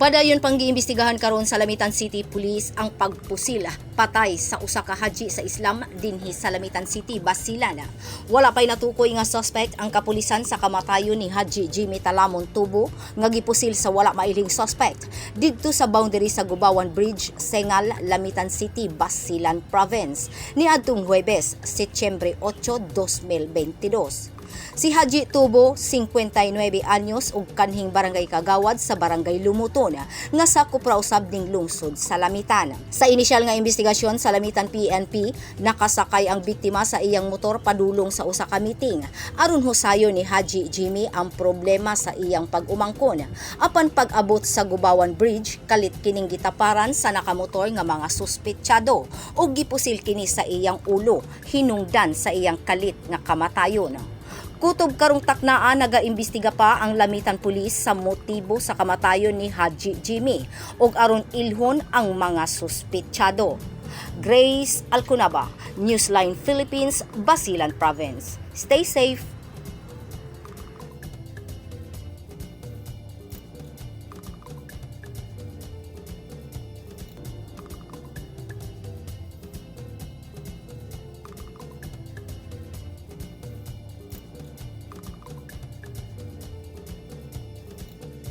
Padayon pang giimbestigahan karon sa Lamitan City Police ang pagpusil patay sa usa ka haji sa Islam dinhi sa Lamitan City, Basilan. Wala pay natukoy nga suspect ang kapulisan sa kamatayon ni Haji Jimmy Talamon Tubo nga gipusil sa wala mailhing suspect didto sa boundary sa Gubawan Bridge, Sengal, Lamitan City, Basilan Province niadtong Huwebes, Setyembre 8, 2022. Si Haji Tubo, 59 anyos, ug kanhing barangay kagawad sa Barangay Lumuton nga sakop ra usab ning lungsod sa Lamitan. Sa inisyal nga investigasyon sa Lamitan PNP, nakasakay ang biktima sa iyang motor padulong sa usa ka meeting aron husayon ni Haji Jimmy ang problema sa iyang pag-umangkon. Apan pag-abot sa Gubawan Bridge, kalit kining gitaparan sa nakamotor nga mga suspetsado ug gipusil kini sa iyang ulo hinungdan sa iyang kalit nga kamatayon. Kutob karong taknaa, nagaimbestiga pa ang Lamitan Police sa motibo sa kamatayon ni Haji Jimmy ug aron ilhon ang mga suspetsado. Grace Alcunaba, Newsline Philippines, Basilan Province. Stay safe.